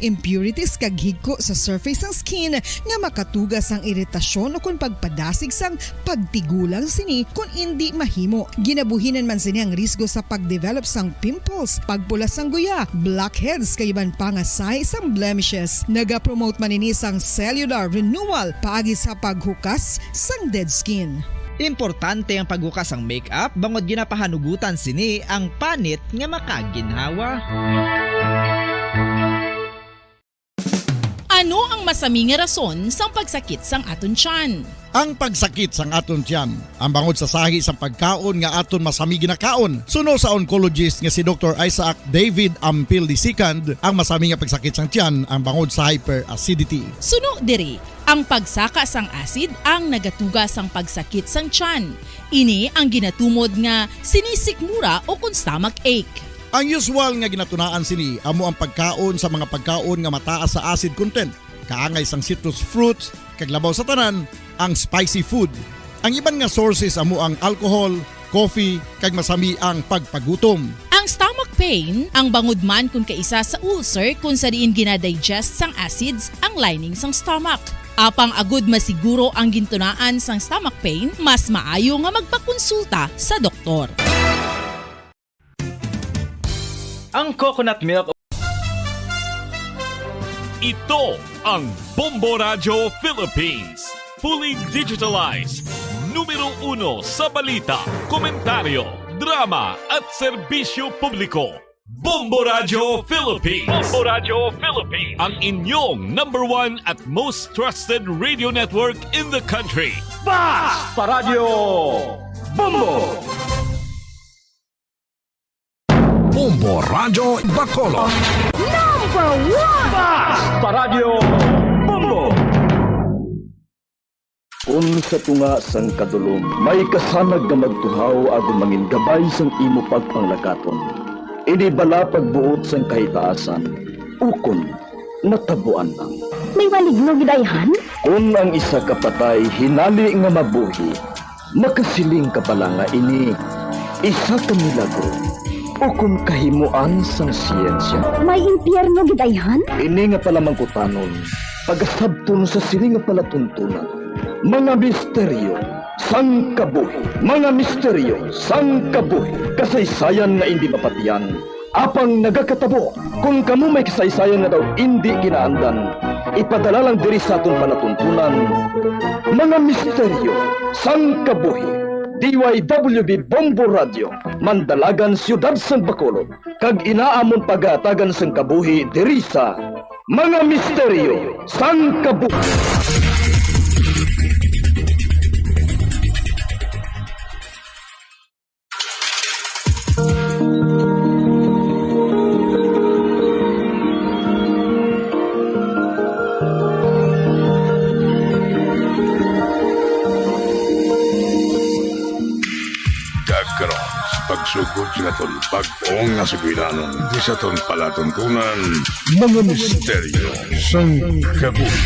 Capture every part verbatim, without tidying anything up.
impurities kag higko sa surface sang skin nga makatuga sang iritasyon ukon pagpadasig sang pagtigulang sini kon indi mahimo. Ginabuhinan man sini ang risgo sa pagdevelop sang pimples, pagpula sang guya, blackheads, kag iban pa nga sahi sang blemishes. Nagapromote man ini sang cellular renewal paagi sa paghukas sang dead skin. Importante ang paghukas sang makeup bangod ginapahanugutan sini ang panit nga makaginhawa. Ano ang masami nga rason sang pagsakit sang aton tiyan? Ang pagsakit sang aton tiyan, ang bangod sa sahi sang pagkaon nga aton masami ginakaon. Suno sa oncologist nga si Doktor Isaac David Ampil the second, ang masami nga pagsakit sang tiyan ang bangod sa hyperacidity. Suno diri, ang pagsaka sang acid ang nagatuga sang pagsakit sang tiyan. Ini ang ginatumod nga sinisikmura ukon stomach ache. Ang usual nga ginatunaan sini amo ang pagkaon sa mga pagkaon nga mataas sa acid content, kaangay sang citrus fruits, kag labaw sa tanan, ang spicy food. Ang iban nga sources amo ang alcohol, coffee, kag masami ang pagpagutom. Ang stomach pain, ang bangod man kon kaisa sa ulcer kon sa diin ginadigest sang acids ang lining sang stomach. Apang agud masiguro ang gintunaan sang stomach pain, mas maayo nga magpakonsulta sa doktor. Ang coconut milk. Ito ang Bombo Radyo Philippines. Fully digitalized. Numero uno sa balita, komentaryo, drama, at serbisyo publiko. Bombo Radyo Philippines. Bombo Radyo Philippines. Ang inyong number one at most trusted radio network in the country. Basta Radyo Bombo! Bombo Radyo Bacolod. Number one! Basta Radyo Bombo! Kun sa tunga sang kadulom may kasanag nga magtuhaw agud mangin gabay sang imo pagpanglakaton, ini bala pagbuot sang kahitaasan, ukon natabuan lang. May maligno gid ayhan? Kun ang isa ka patay hinali nga mabuhi, makasiling ka bala nga ini isa ka milagro ukon kahimoan sang siyensya? May impyerno gid ayhan? Ini nga palamangkutanon, pagasabton sa sini nga palatuntunan, mga misteryo sang kabuhi, mga misteryo sang kabuhi, kasaysayan nga indi mapatian, apang nagakatabo. Kon kamo may kasaysayan nga daw indi kinaandan, ipadala lang diri sa aton palatuntunan, mga misteryo sang kabuhi. D Y W B Bombo Radio, Mandalagan, Siyudad sang Bacolod, kag ina amon pagahatagan sang kabuhi diri sa Mga Misteryo sang Kabuhi. Kag karon, sa pagsugod sa aton bag-o nga sugilanon, di sa aton palatuntunan, mga misteryo sang kabuhi.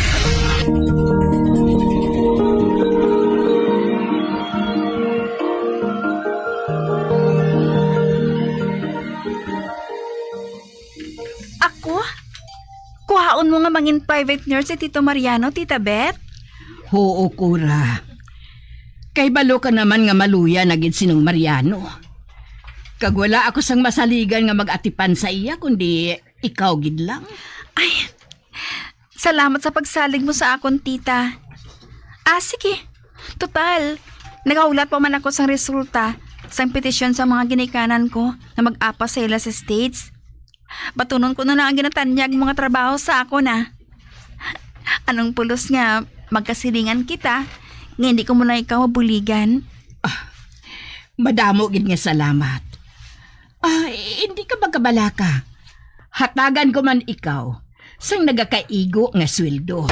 Ako? Kuhaon mo nga mangin private nurse si Tito Mariano, Tita Beth? Huo, Cora. Kay balo ka naman nga maluya na gid si Nong Mariano. Kag wala ako sang masaligan nga mag-atipan sa iya, kundi ikaw gid lang. Ay, salamat sa pagsalig mo sa akon, tita. Ah, sige. Total, nagahulat pa man ako sang resulta sang petisyon sa mga ginikanan ko nga mag-apas sa ila sa States. Batunon ko na lang ang ginatanyag mo nga trabaho sa akon, ah. Anong pulos nga magkasilingan kita, nga hindi ko mo lang ikaw mabuligan? Ah, madamo gid nga salamat. Ah, hindi ka magkabalaka. Hatagan ko man ikaw sang nagakaigo nga sweldo.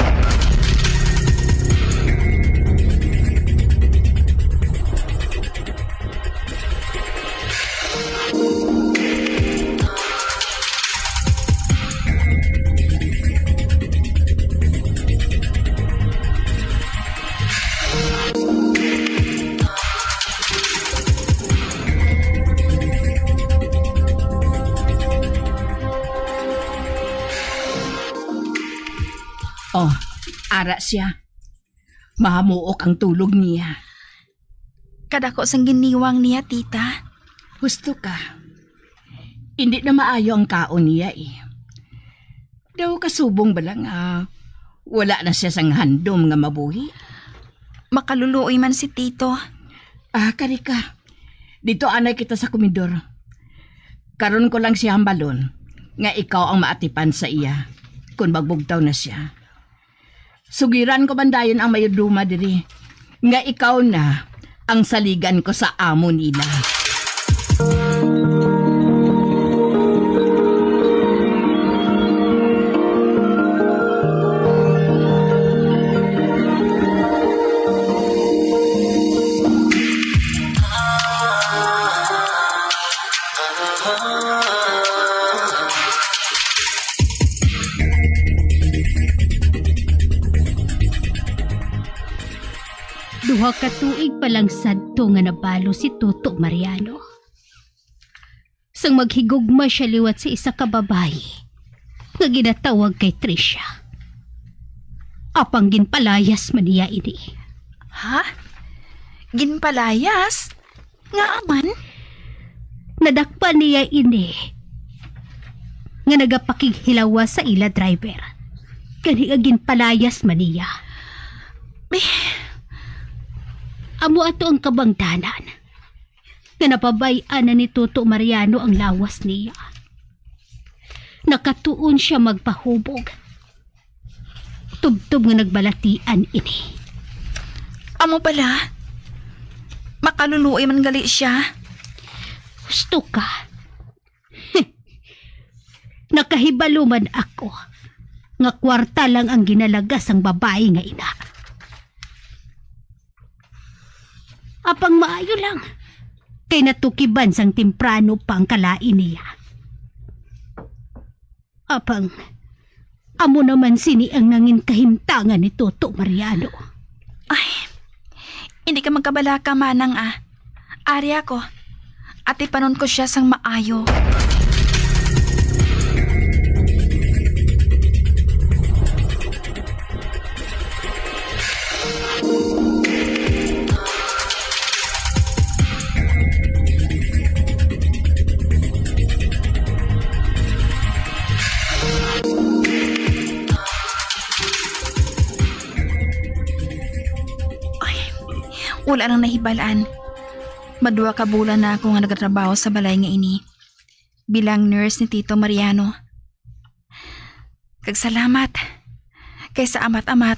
Oh, ara siya. Mahamuok ang tulog niya. Kadako sang giniwang niya, tita. Husto ka. Hindi na maayo ang kaon niya, eh. Daw kasubong bala nga wala na siya sang handom nga mabuhi. Makaluluoy man si Tito. Ah, kari ka. Dito anay kita sa komedor. Karon ko lang siya hambalon nga ikaw ang maatipan sa iya kon magbugtaw na siya. Sugiran ko man dayon ang mayordoma diri nga ikaw na ang saligan ko sa amo nila. Duha ka tuig pa lang sadto nga nabalo si Toto Mariano. Sang maghigugma sia liwat sa isa ka babayi nga ginatawag kay Tricia. Apang ginpalayas man niya ini. Ha? Ginpalayas? Ngaa man? Nadakpan niya ini nga nagapakighilawas sa ila driver. Gani nga ginpalayas man niya. Eh. Amo ato ang kabangdanan nga napabay-an na ni Toto Mariano ang lawas niya. Nakatuon sia magpahubog. Tubtob nga nagbalatian ini. Amo bala? Makaluluoy man gali sia. Husto ka. Nakahibalo man ako nga kwarta lang ang ginalaga sang babayi nga ina. Apang maayo lang, kay natukiban sang temprano pa ang kalain niya. Apang, amo naman sini ang nangin kahimtangan ni Toto Mariano. Ay, hindi ka magkabalaka, Manang, ah. Ari ako. Atipanon ko sia sang maayo. Ay, wala nang nahibalaan. Madua ka bulan na ako nga nagatrabaho sa balay nga ini bilang nurse ni Tito Mariano. Kag salamat kay sa amat-amat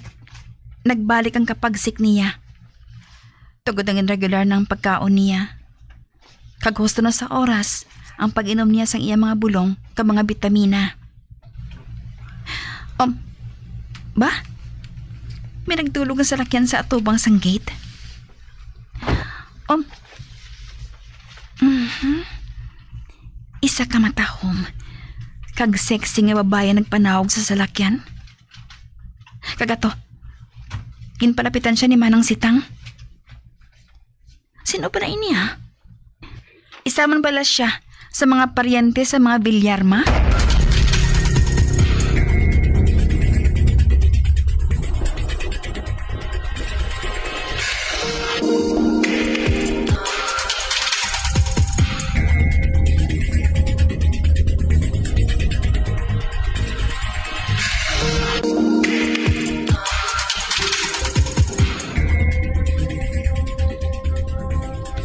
nagbalik ang kapagsik niya. Tungod ang regular nang pagkaon niya. Kag husto na sa oras ang pag-inom niya sang iya mga bulong kag mga bitamina. Um, ba? May nagdulog nga salakyan sa atubang sang gate. Um, mhm. Isa ka matahom kag sexy nga babayi nagpanawag sa salakyan. Kag ato, ginpalapitan siya ni Manang Sitang. Sino pala ini, ha? Isa man pala siya sa mga paryente sa mga Villarma?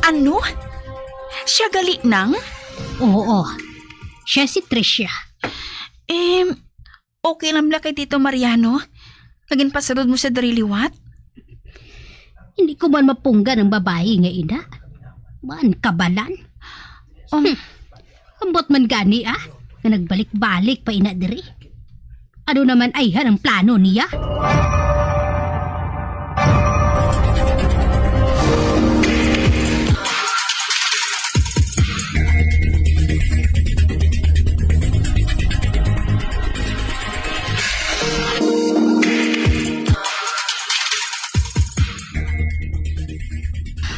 Ano? Siya gali nang? Oo, siya si Tricia. Em, okay lang bala kay Tito Mariano nga ginpasulod mo siya diri liwat? Hindi ko man mapunggan ang babayi nga ina. Man kabalan. Um, Hmm. Ambot man gani, ah, nga nagbalik-balik pa ina diri. Ano naman ayhan ang plano niya?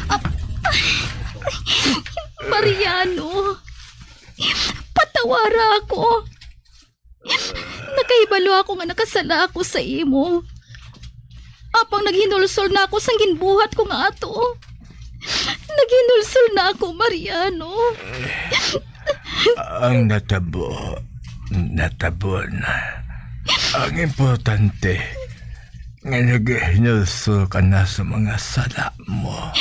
Ah, Mariano, patawara ako. Nakahibalo ako nga nakasala ako sa imo. Apang naghinulsol na ako sang ginbuhat ko nga ato. Naghinulsol na ako, Mariano. Ang natabo, natabo na. Ang importante, nga naghinulsol ka na sa mga sala mo.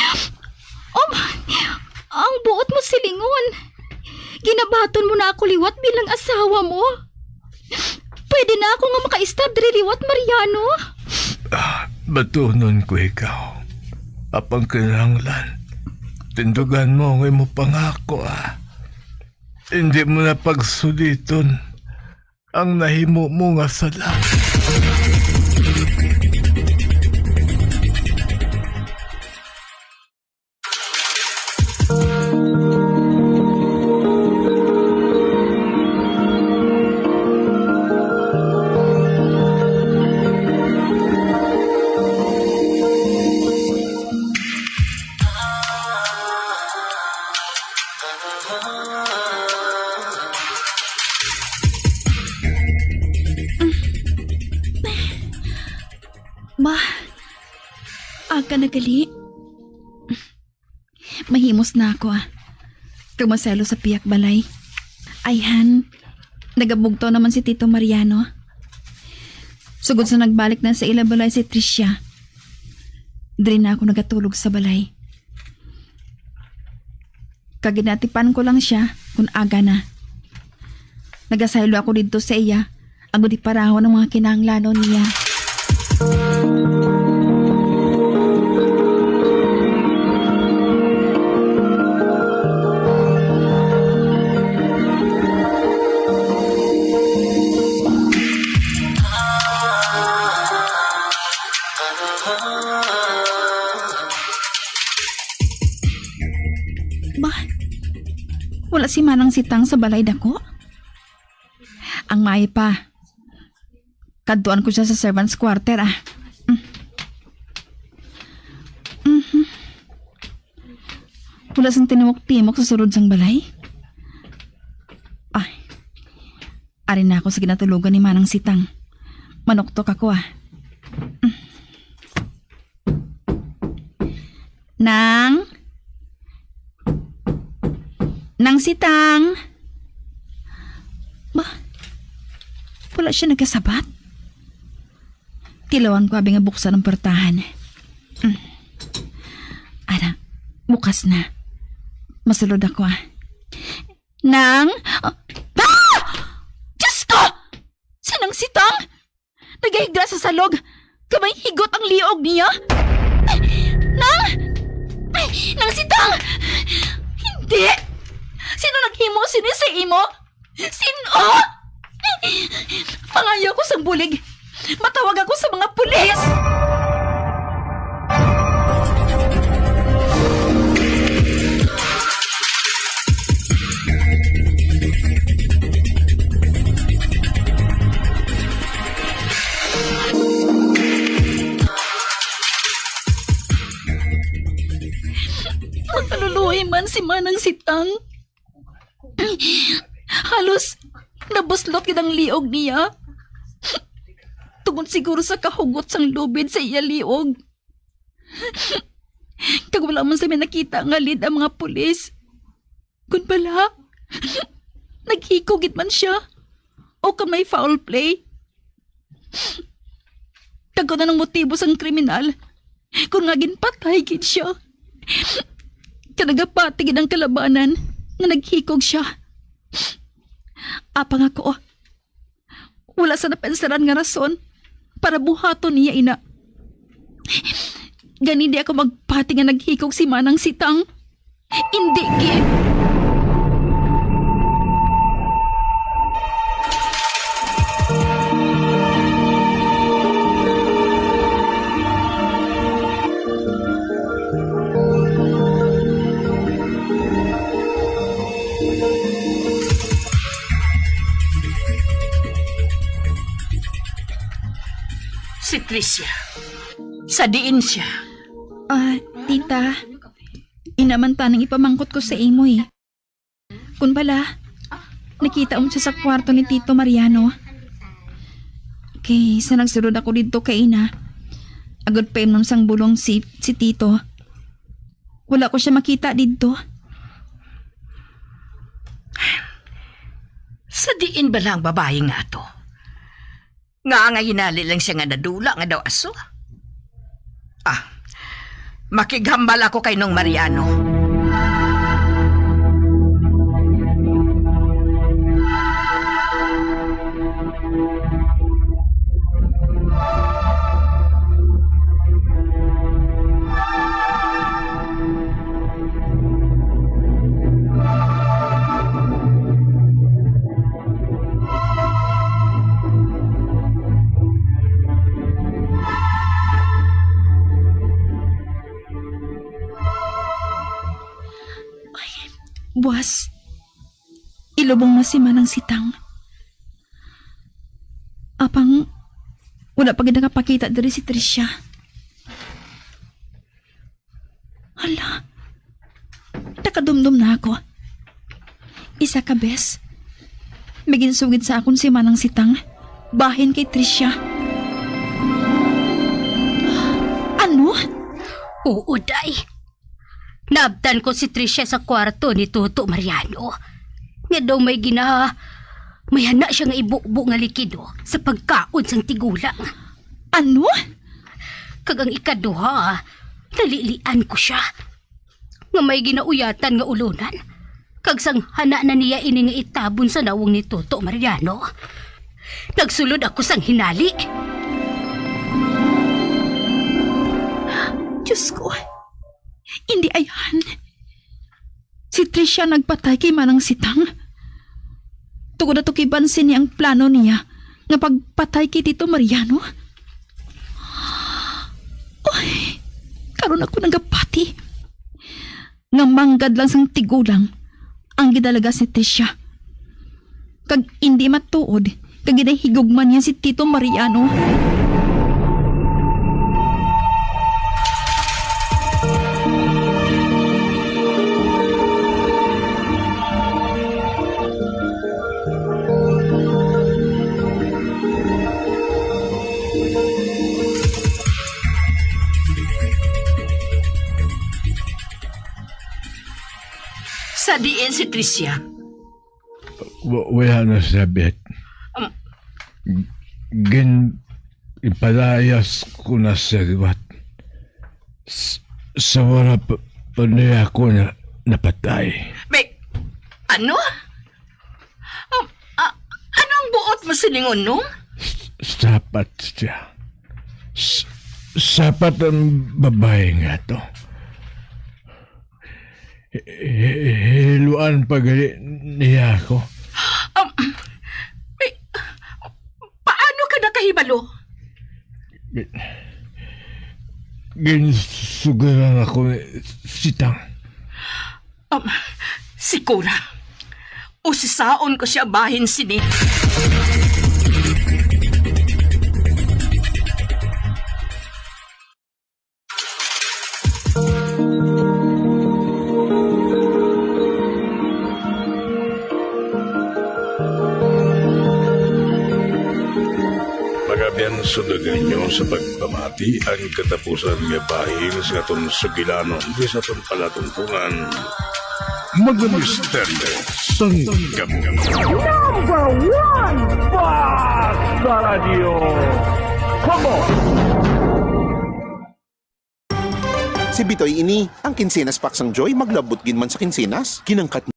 Oh, ang buot mo silingon. Ginabaton mo na ako liwat bilang asawa mo. Pwede na ako nga makaistar diri liwat, Mariano. Ah, batunon ko ikaw. Apang kinahanglan, tindugan mo ang imo pangako, ah. Hindi mo na pagsuliton ang nahimo mo nga sala. Ma, aga na gali. Mahimos na ako, ah. Kag masaylo sa pihak balay. Ayhan, nagabugtaw naman si Tito Mariano. Sugod sa nagbalik na sa ila balay si Tricia, diri na ako nagatulog sa balay. Kag ginatipan ko lang sia kon aga na. Nagasaylo ako didto sa iya, agod iparahon ang mga kinahanglanon niya. Ba, wala si Manang Sitang sa balay dako? Ang maayo pa, kadtuan ko sia sa servants' quarter, ah. Mm. Mhm. Wala sang tinimok-timok sa sulod sang balay. Ay, ari na ako sa ginatulogan ni Manang Sitang. Manuktok ako, ah. Mm. Nang? Nang Sitang? Ba, wala sia nagasabat? Tilawan ko abi nga buksan ang portahan. Mm. Ana, bukas na. Masulod ako, ah. Nang? Ah! Diyos ko! Si Nang Sitang! Nagahigra sa salog, kag may higot ang liog niya. Nang! Nang Sitang! Hindi! Sino naghimo sini sa imo? Sino? Mangayo ako sang bulig. Matawag ako sa mga pulis. Makaluluoy man si Manang Sitang. Halos nabuslot gid ang liog niya. Tungod siguro sa kahugot sang lubid sa iya liog. Kag wala man sa may nakita nga lead ang mga pulis. Kun bala, naghikog gid man sia o kon may foul play. Kag kon anong motibo sang kriminal, kon nga ginpatay gid sia. Kag nagapati gid ang kalabanan nga naghikog sia. Apang ako, wala sa napensaran nga rason para buhaton niya ina. Gani di ako magpati nga naghikog si Manang Sitang. Indi gid. Si Tricia. Sa diin siya? Ah, tita, ina man tanang ipamangkot ko sa imo, eh. Kun bala, nakita mo siya sa kwarto ni Tito Mariano. Kay sa nagsulod ako didto kay ina, agod paimnon sang bulong si, si Tito, wala ko siya makita didto. Sa diin bala ang babayi nga ato? Nga nga hinali lang siya nga nadula nga daw aso? Ah, makighambal ako kay Nong Mariano. Ay, buwas, ilubong na si Manang Sitang. Apang wala pa gid nakapakita diri si Tricia. Hala, nakadumdom na ako. Isa ka bes, may ginsugid sa akon si Manang Sitang, bahin kay Tricia. Ano? Oo, day. Naabtan ko si Tricia sa kwarto ni Toto Mariano. Nga daw may gina-, may hana siya nga ibubo nga likido sa pagkaon sang tigulang. Ano? Kag ang ikaduha, nalilian ko siya nga may ginauyatan nga ulonan. Kag sang hana na niya ini nga itabon sa nawong ni Toto Mariano, nagsulod ako sang hinali. Diyos ko, hindi ayhan. Si Tricia nagpatay kay Manang Sitang. Tungod atukiban sini ang plano niya nga pagpatay kay Tito Mariano. Oy, karon ako nagapati nga manggad lang sang tigulang ang gidalaga si Tricia. Kag indi matuod nga ginahigugma niya si Tito Mariano. Sa diin si Tricia? Wa-, wala na siya, Bet. Um, Gin-, ipalayas ko na siya liwat. S-, sa wala pa, pa niya ako na napatay. May, ano? Um, a-, ano ang buot mo silingon, no? S-, sapat siya. S-, sapat ang babae nga to. Hi-, hi-, hiluan pa gali niya ako. Um, may, paano ka nakahibalo? Gin-, ginsugiran ako ni Sitang. Um, sigura. Usisaon ko siya bahin sini. Mga abyan, sundon ninyo sa pagpamati ang katapusan nga bahin sa aton sugilanon, sa aton palatungtungan. Mga misteryo sang Gamo. Number one, Basta Radio Combo. Si Bitoy ini, ang Kinsenas Pack sang Joy, maglabot gid man sa Kinsenas. Kinangkat.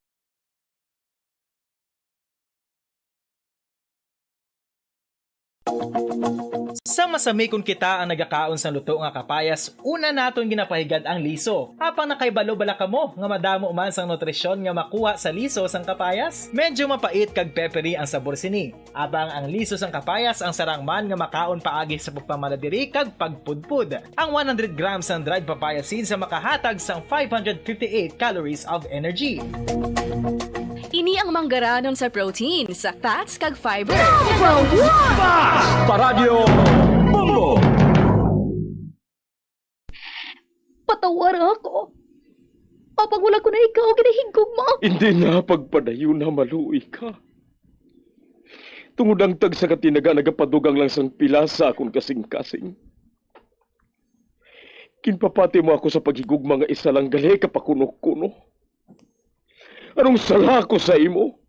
Sa masami kon kita ang nagakaon sang luto nga kapayas, una naton ginapahigad ang liso. Apang nakahibalo bala kamo nga madamo man sang nutrisyon nga makuha sa liso sang kapayas? Medyo mapait kag peppery ang sabor sini. Apang ang liso sang kapayas ang sarang man nga makaon paagi sa pagpamala diri kag pagpudpod. Ang one hundred grams sang dried papaya seeds ang makahatag sang five hundred fifty-eight calories of energy. Ini ang manggaranon sa proteins, fats, kag fiber. Number one! Basta Radio Bombo! Patawara ako. Apang wala ko na ikaw ginahigugma. Hindi na, pagpadayon na, maluoy ka. Tungod ang tagsa ka tinaga nagapadugang lang sang pila sa akon kasing-kasing. Ginpapati mo ako sa paghigugma nga isa lang gali ka pakuno-kuno. Anong sala ako sa imo?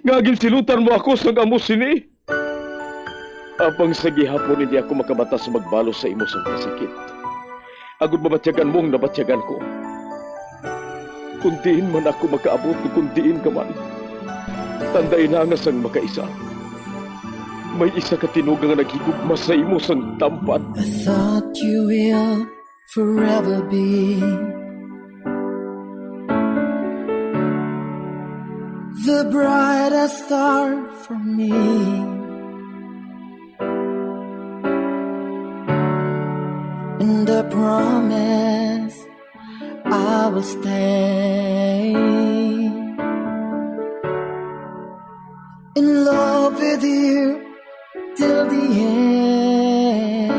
Nga ginsilutan mo ako sang amo sini? Apang sa gihapon hindi ako makabatas magbalos sa imo sang kasakit. Agod mabatyagan mo ang nabatyagan ko. Kung diin man ako makaabot, kung diin ka man, tandai na nga sang makaisa, may isa ka tinuga nga naghigugma sa imo sang tampad. I thought you will forever be the brightest star for me. And I promise I will stay in love with you till the end.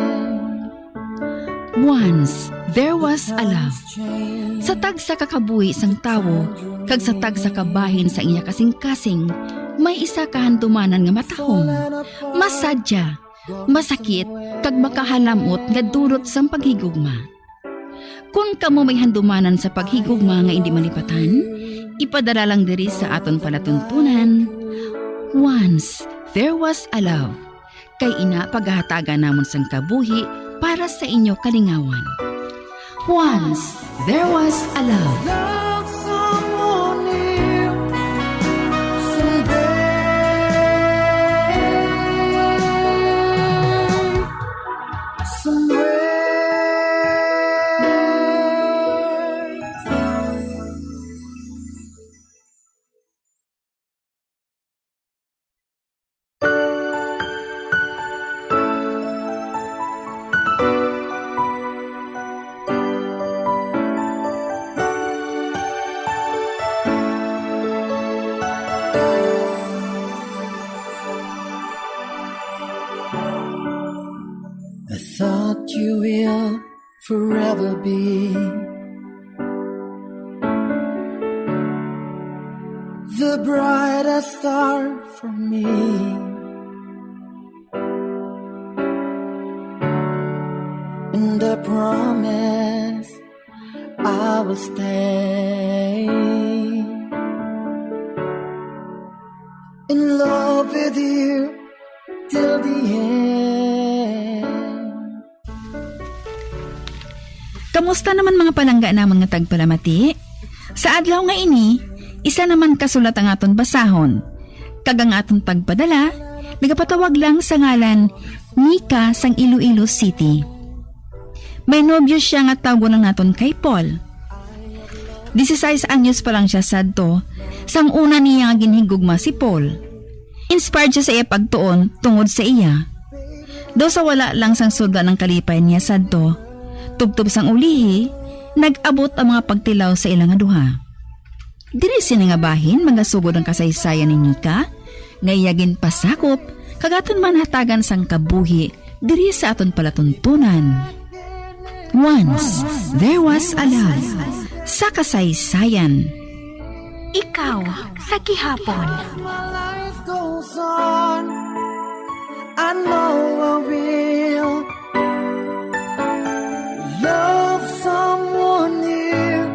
Once, there was a love. Sa tagsa ka kabuhi sang tawo, kag sa tagsa ka bahin sang iya kasing-kasing, may isa ka handumanan nga matahom, masadya, masakit, kag makahalamot nga dulot sang paghigugma. Kon kamo may handumanan sa paghigugma nga indi malipatan, ipadala lang diri sa aton palatuntunan. Once, there was a love. Kay ina pagahatagan namon sang kabuhi para sa inyo kalingawan. Once, there was a love. Love someone new someday, somewhere. I thought you will forever be the brightest star for me. And I promise I will stay in love with you till the end. Kamusta naman, mga palangga namon nga tagpalamati? Sa adlaw nga ini, isa naman ka sulat ang aton basahon. Kag ang aton pagpadala, nagapatawag lang sa ngalan Nika sang Iloilo City. May nobyo siya nga tawgon lang naton kay Paul. Dieciséis anyos pa lang siya sadto, sang una niya nga ginhigugma si Paul. Inspired siya sa iya pagtuon tungod sa iya. Daw sa wala lang sang sudlan ang kalipay niya sadto, tubtob sang ulihi, nag-abot ang mga pagtilaw sa ila nga duha. Diri sini nga bahin magasugod ang kasaysayan ni Nika, nga iya ginpasakop, kag aton man hatagan sang kabuhi diri sa aton palatuntunan. Once, there was a love sa kasaysayan. Ikaw sa gihapon. As my life goes on, I know I will love someone new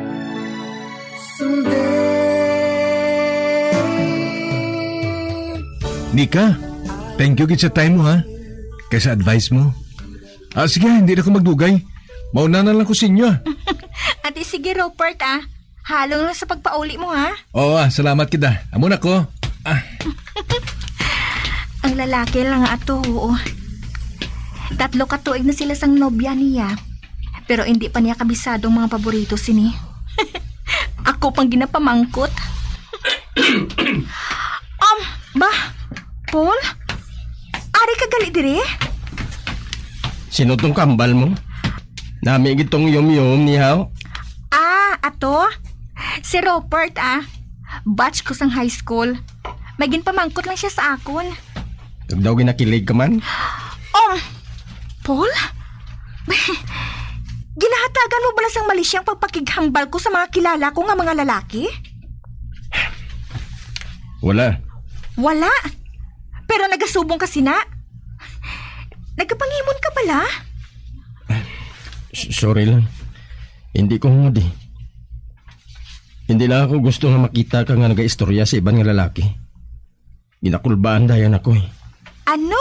someday. Nika, thank you gid sa time mo, ha, kay sa advice mo. Ah, sige, hindi na ko magdugay. Mauna na lang ko sa inyo, ah. Ati, sige, Robert, ah. Halong lang sa pagpauli mo, ha? Oo, ah, salamat kita. Amo na ko. Ah, Ang lalaki lang nga ato, oo. Tatlo ka tuig na sila sang nobya niya. Pero hindi pa niya kabisado ang mga paborito sini. Ako pang ginapamangkot. Um, ba? Paul? Ari ka gali diri? Sino tong kambal mo? Nami gid tong yum-yum ni Haw. Ah, ato? Si Robert, ah. Batch ko sang high school. May ginpamangkot lang siya sa akon. Kag daw ginakilig ka man? Um, Paul? Ginahatagan mo bala sang mali siyang pagpakighambal ko sa mga kilala ko nga mga lalaki? Wala. Wala? Pero nagasubong ka sina. Nagapangimon ka bala? S- sorry lang. Hindi ko hungod eh. Hindi lang ako gusto nga makita ka nga nagaistorya sa iban nga lalaki. Ginakulbaan dayon ako eh. Ano?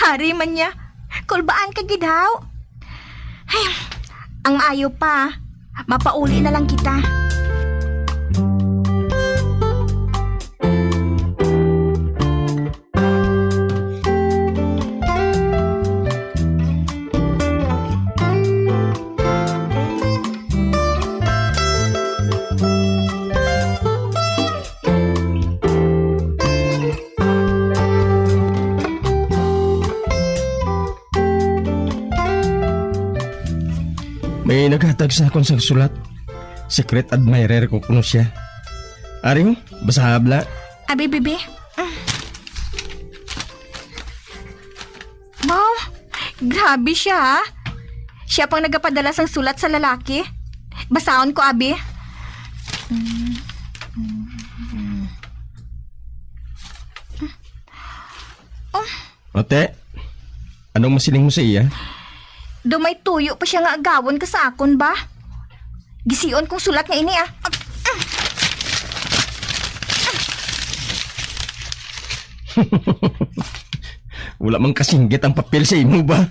Ari man niya. Kulbaan ka gid, haw. Ay, ang maayo pa, mapauli na lang kita. May naghatag sa akon sang sulat. Secret admirer ko kuno siya. Ari ho, basaha bala. Abi, bibi. Wow, grabe siya, ha? Siya pang nagapadala sang sulat sa lalaki. Basahon ko, abi. Oh. Ate, anong masiling mo sa iya? Daw may tuyo pa siya nga agawon ka sa akon ba? Gision kong sulat nga ini, ah. Wala man kasinggit ang papel sa imo ba?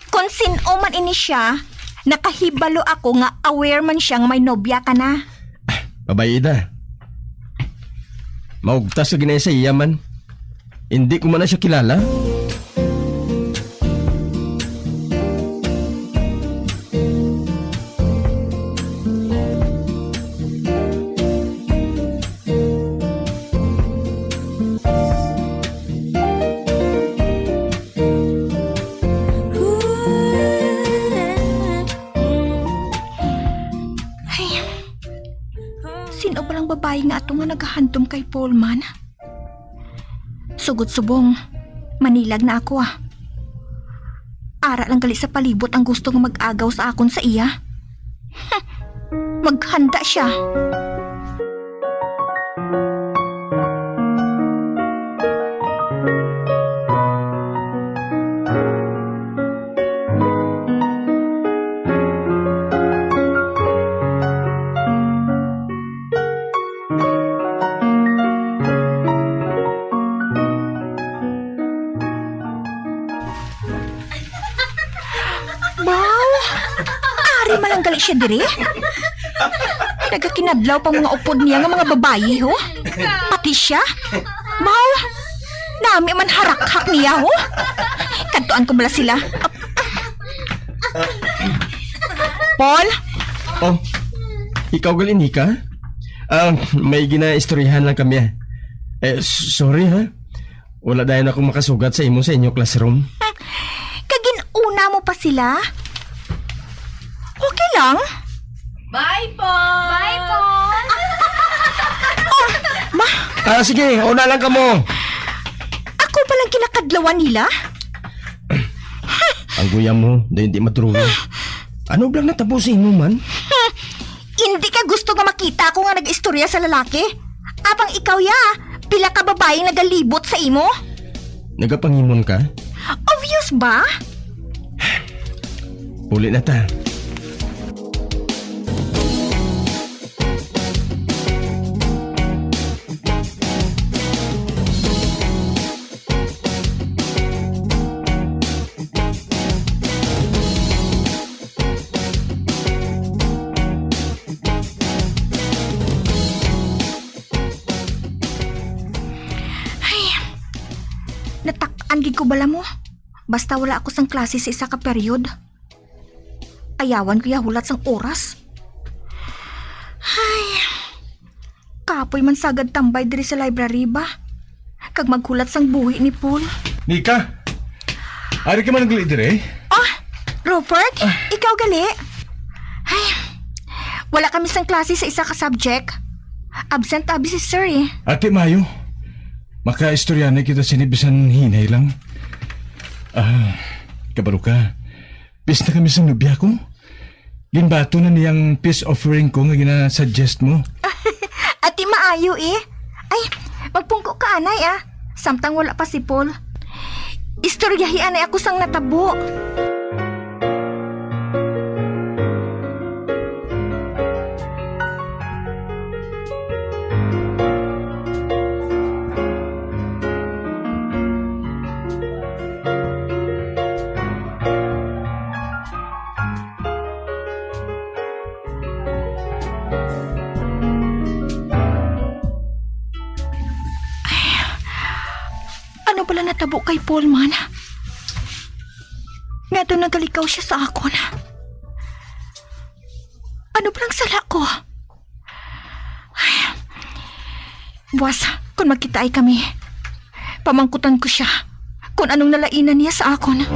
Kung sin-o man ini siya, nakahibalo ako nga aware man siya nga may nobya ka na. Babayi da. Maugtas ka ginay sa iya man. Hindi ko man na siya kilala. Ay, sin-o pa lang babayi nga ato nga nagahandom kay Paul man? Sugod subong, manilag na ako, ah. Ara lang gali sa palibot ang gusto nga mag-agaw sa akon sa iya. Maghanda siya. Baw, ari man lang gali siya diri. Nagakinadlaw pa mga upod niya nga mga babayi, ho. Pati siya. Baw, nami man harakhak niya, ho. Kadtuan ko bala sila. Paul? Oh, ikaw gali, Nika? Ah, may ginaistoryahan lang kami, ah. Eh, s- sorry, ha? Wala dayon ako makasugat sa imo sa inyo classroom. Kag gin-una mo pa sila? Okay lang. Bye, Paul! Bye, Paul! Oh, ma, Ah, sige, una lang kamo. Ako palang kinakadlawan nila? Ang guya mo, na hindi madrulo. Ano blang natabo sa imo man? Hindi ka gusto nga makita ako nga nag-istorya sa lalaki? Apang ikaw ya, pila ka babaeng nagalibot sa imo? Nagapangimon ka? Obvious ba? Uli na ta. Ay, natak-an gid ko bala mo. Basta wala ako sang klase sa isa ka period. Ayawan ko ya hulat sang oras. Ay, kapoy man sagad tambay diri sa library ba? Kag maghulat sang buhi ni Paul. Nika, ari ka man gali diri? Ah, Robert, ikaw gali? Ay, wala kami sang klase sa isa ka subject. Absent abi si sir eh. Ate, mayo. Makaistorya na kita sini bisan hinay lang. Ah, kabalo ka. Pista kami sa nobya ko. Ginbato na niyang peace offering ko nga ginasuggest mo. Ati maayo eh. Ay, Magpungko ka anay, ah. Samtang wala pa si Paul. Istoryahi anay ako sang natabo. Ay, ano pala natabo kay Paul man? Nga daw nagalikaw siya sa akon. Ano palang sala ko? Ay, buwas, kung magkitaay kami, pamangkutan ko siya kung anong nalainan niya sa akon.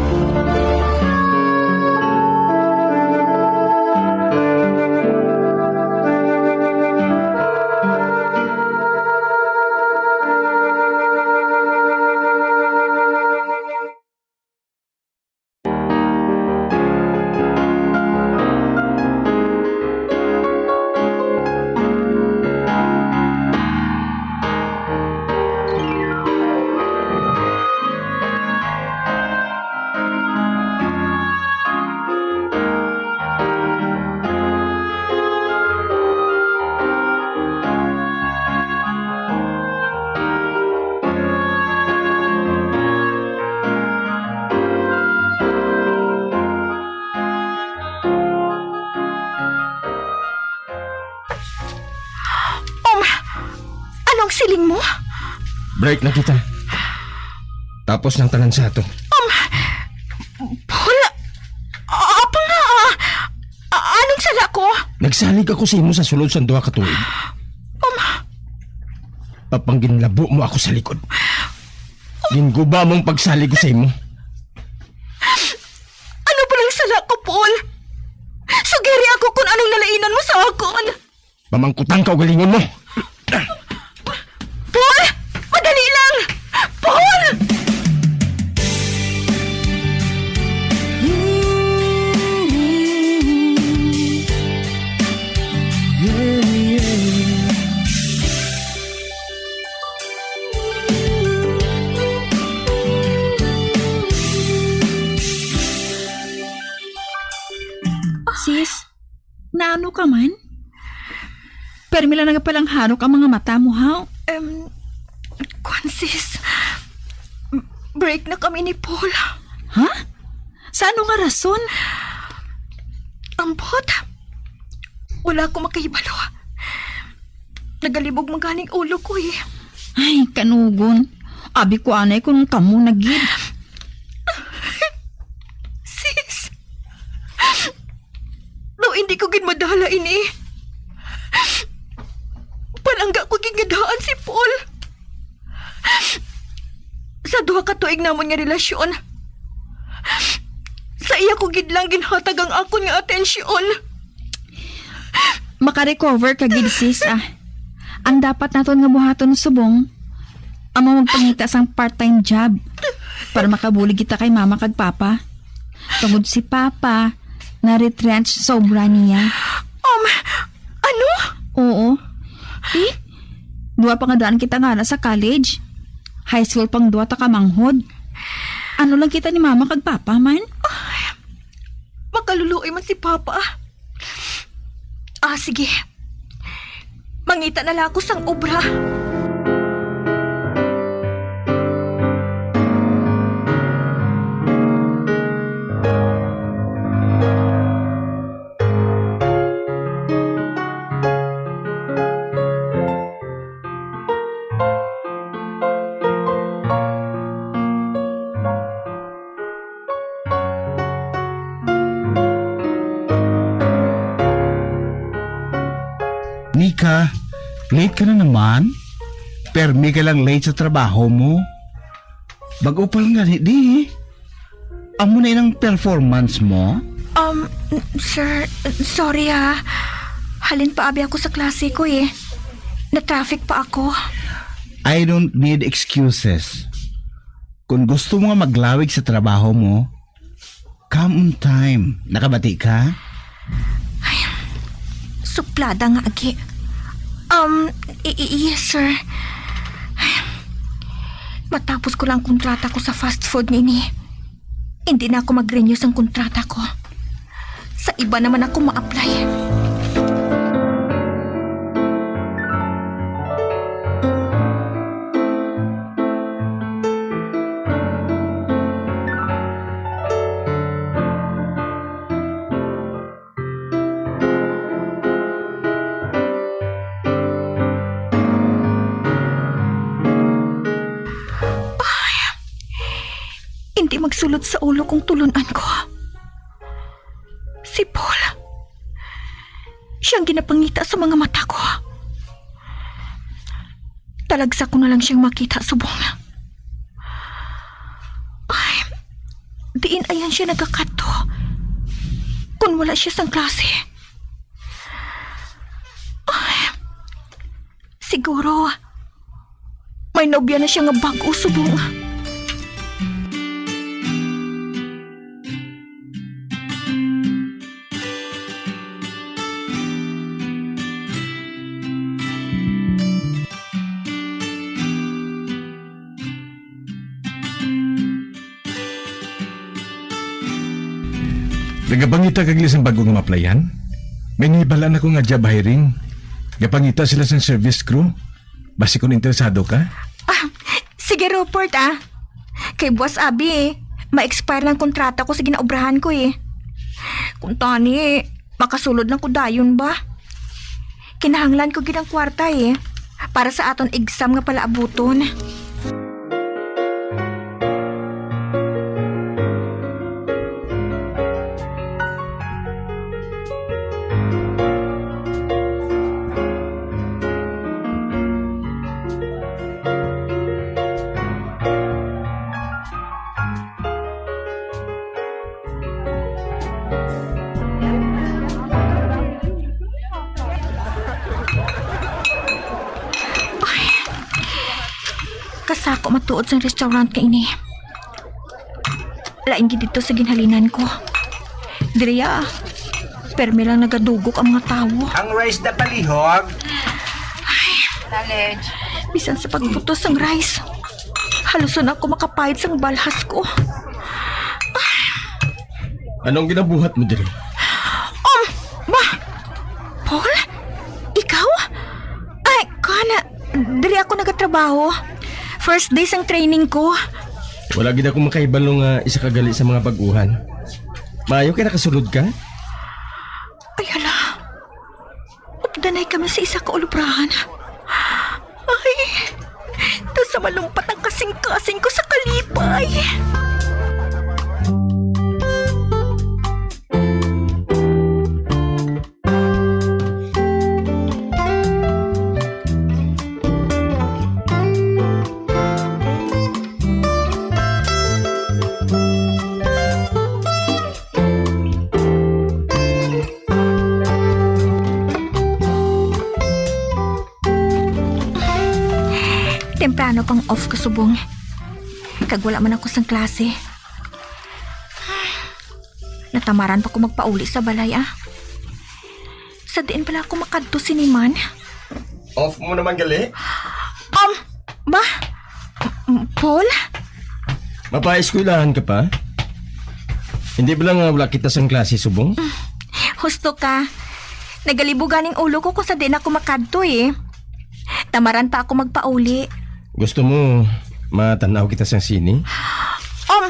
Um, anong siling mo? Break na kita. Tapos ng tanan sa ato. Um, Paul, a-, apa nga, ah? A-, anong sala ko? Nagsalig ako sa imo sa sulod sang duha ka tuig. Um, Apang ginlabo mo ako sa likod. Ginguba mong pagsalig ko sa imo. Ano ba lang sala ko, Paul? Sugiri ako kung anong nalainan mo sa akon. Pamangkutan ka ugalingon mo. Paul! Madali lang! Paul! Sis, naano ka man? Permi lang nagapalangharok ang mga mata mo, haw? Em, kwan, sis. Break na kami ni Paul. Ha? Sa ano nga rason? Ambot. Wala ko makahibalo. Nagalibog man ganing ulo ko, eh. Ay, kanugon. Abi ko anay kung kamo na gid. Sis, daw hindi ko gid madala ini. Palangga ko gid nga daan si Paul. Sa duha ka tuig namon nga relasyon, sa iya ko gid lang ginhatag ang akon nga atensyon. Makarecover ka gid, sis, ah. Ang dapat naton nga buhaton subong, amo magpangita sang part-time job para makabulig kita kay mama kag papa. Tungod si papa, na-retrench sa obra niya. Um, ano? Oo. Ti, duha pa nga daan kita nga sa college. High school pang duha ta ka manghod. Ano lang kita ni mama kag papa man? Ay, makaluluoy man si papa. Ah, sige. Mangita na lang ako sang obra. Nika, late ka na naman? Permi ka lang late sa trabaho mo? Bag-o pa lang gani, di? Amo na inang performance mo? Um, sir, sorry, ah. Halin pa abi ako sa klase ko, eh. Na-traffic pa ako. I don't need excuses. Kung gusto mo nga maglawig sa trabaho mo, come on time. Nakabati ka? Ay, suplada nga agi. Um, i- i- yes, sir. Matapos ko lang ang kontrata ko sa fast food nini, hindi na ako mag-renew sang kontrata ko. Sa iba naman ako ma-apply. Ay, hindi magsulod sa ulo kong tulun-an ko. Si Paul, siyang ginapangita sa mga mata ko. Talagsa ko na lang siyang makita subong. Ay, diin ayan siya nagakadto? Kung wala siya sang klase. Ay, siguro, may nobya na siya nga bag-o subong. Nagapangita ka gali sang bag-o nga ma-applyan? May nahibal-an ako nga job hiring. Gapangita sila sang service crew. Basi kon interesado ka? Ah, sige, report, ah. Kay buas abi, eh. Ma-expire lang kontrata ko sa ginaobrahan ko, eh. Kung tani, makasulod lang ko dayon ba? Kinahanglan ko gid ang kwarta, eh, para sa aton exam nga palaabuton. Ay, kasako matuod sang restaurant nga ini. Lain gid didto sa ginhalinan ko. Diri, ah, permi lang nagadugok ang mga tawo. Ang rice na palihog. Ay, bisan sa pagputos sang rice, halos na ako makapait sang balhas ko. Anong ginabuhat mo diri? Um, ba? Paul? Ikaw? Ay, kana, diri ako nagatrabaho. First day sang training ko. Wala gid ako makahibalo nga isa ka gali sa mga bag-uhan. Maayo kay nakasulod ka? Ay, hala. Updanay kami sa isa ka ulubrahan. Ay, ta sa malumpat ang kasing-kasing ko sa kalipay. Temprano pang off ko subong. Kag wala man ako sang klase. Natamaran pa ko magpauli sa balay, ah. Sa diin bala ako makadto sini man? Off mo naman gali? Um, ba? M-, Paul? Mapaeskwelahan ka pa? Hindi ba lang nga wala kita sang klase subong? Husto ka. Nagalibo ganing ulo ko kung sa diin ako makadto, eh. Tamaran pa ako magpauli. Gusto mo matan-aw kita sang sine? Um,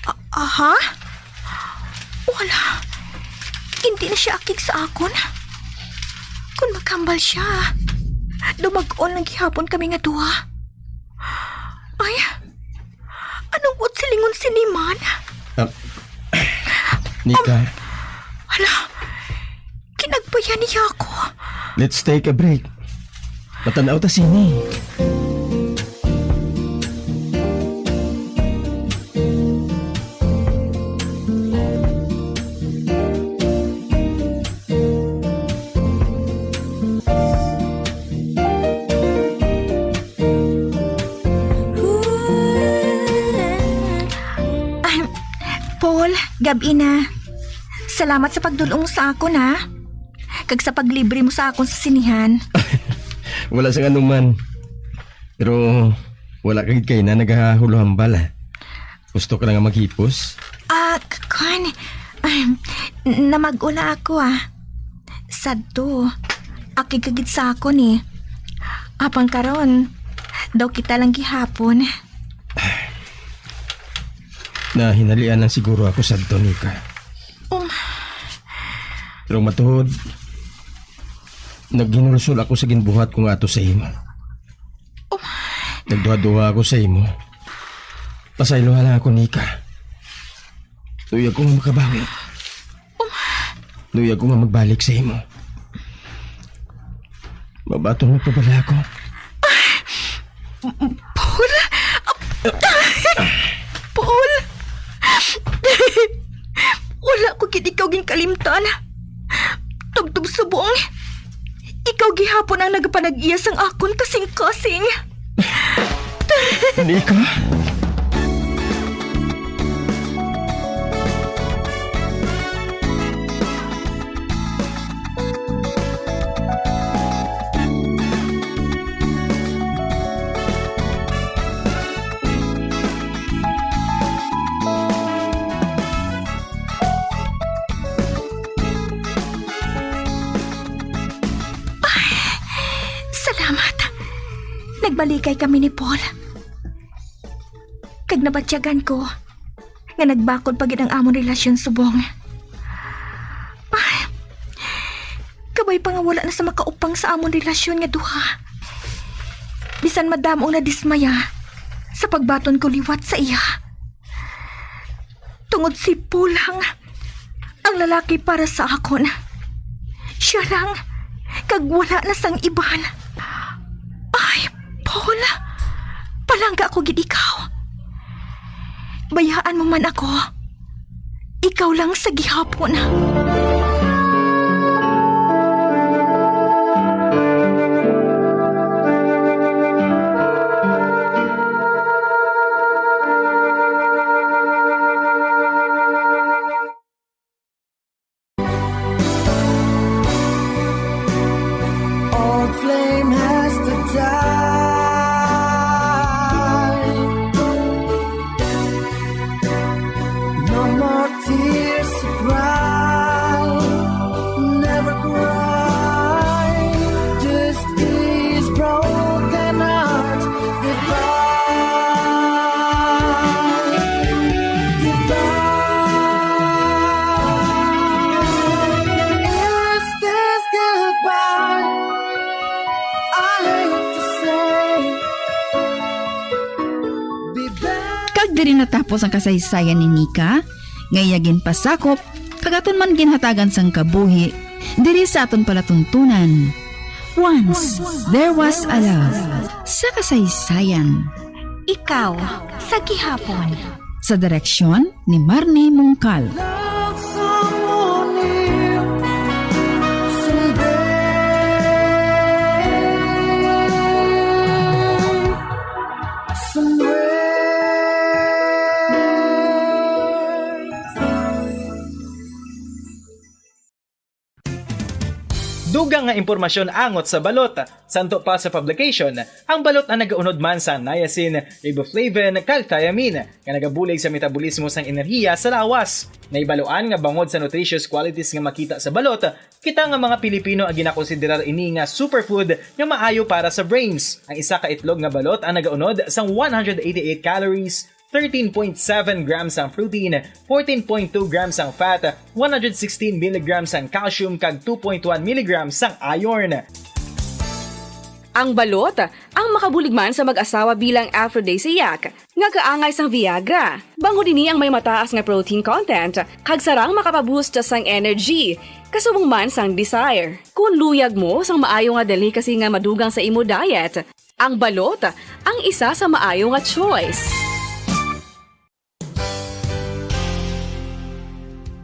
a-, aha? Wala. Hindi na siya akig sa akon. Kung maghambal siya, dumag-on lang gihapon kami nga duha. Ay, anong buot silingon sini man? Ah, Nika. Um, hala, kinagbayan niya ako. Let's take a break. Matan-aw ta sini. Ah, Paul, gab-i na. Salamat sa pagdul-ong mo sa akon, ha? Kag sa paglibre mo sa akon sa sinihan. Wala sing anuman. Pero Wala ka gid kay na nagahulahambal, ah. Gusto ka na nga maghipos? Ah, k-, kwan, ah, namag-ula ako, ah. Sadto, akig ka gid sa akon, eh. Apang karon, daw kita lang gihapon. Nahinalian lang siguro ako sadto, Nika. Um. Pero matuod, naghinulsol ako sa ginbuhat ko nga ato sa imo. Um. Nagduha-duha ako sa imo. Pasayloha lang ako, Nika. Luya ko nga makabawi. Luya ko nga magbalik sa imo. Mabaton mo pa bala ako? Paul! Paul! Wala ko gid ikaw ginkalimtan. Tubtob subong, ikaw gihapon ang nagapanag-iya sang akon kasing-kasing. Nika? Ay, salamat. Nagbalikay kami ni Paul. Kag nabatyagan ko nga nagbakod pa gid ang amon relasyon subong. Ay, kabay pa nga wala na sa makaupang sa amon relasyon nga duha. Bisan madamo ang nadismaya sa pagbaton ko liwat sa iya. Tungod si Paul lang ang lalaki para sa akon. Siya lang, kag wala na sang iban. Ay, Paul, palangga ko gid ikaw. Bayaan mo man ako. Ikaw lang sa gihapon. Old flame has to die. No more tears to cry. Never cry. This is broken heart. Goodbye. Goodbye. Is this goodbye? I hate to say. Be back. Kag diri natapos ang kasaysayan ni Nika, nga iya ginpasakop, kag aton man ginhatagan sang kabuhi, diri sa aton palatuntunan. Once, there was a love. Sa kasaysayan. Ikaw, sa gihapon. Sa direksyon ni Marnie Mungkal. Love someone new someday, somewhere. Dugang nga impormasyon angot sa balot. Santo pa sa publication, ang balot ang nagaunod man sa niacin, riboflavin, kag thiamine, nga nagabulig sa metabolismo sang enerhiya sa lawas. Nahibaluan nga bangod sa nutritious qualities nga makita sa balot, kita nga mga Pilipino ang ginakonsiderar ini nga superfood nga maayo para sa brains. Ang isa ka itlog nga balot ang nagaunod sang one hundred eighty-eight calories, thirteen point seven grams ang protein, fourteen point two grams ang fat, one hundred sixteen milligrams ang calcium, kag two point one milligrams ang iron. Ang balot, ang makabulig man sa mag-asawa bilang aphrodisiac, nga kaangay sang Viagra. Bangod ini ang may mataas nga protein content, kag sarang makapaboost sang energy, kasubong man sang desire. Kung luyag mo sang maayo nga delicacy nga madugang sa imo diet, ang balot ang isa sa maayo nga choice.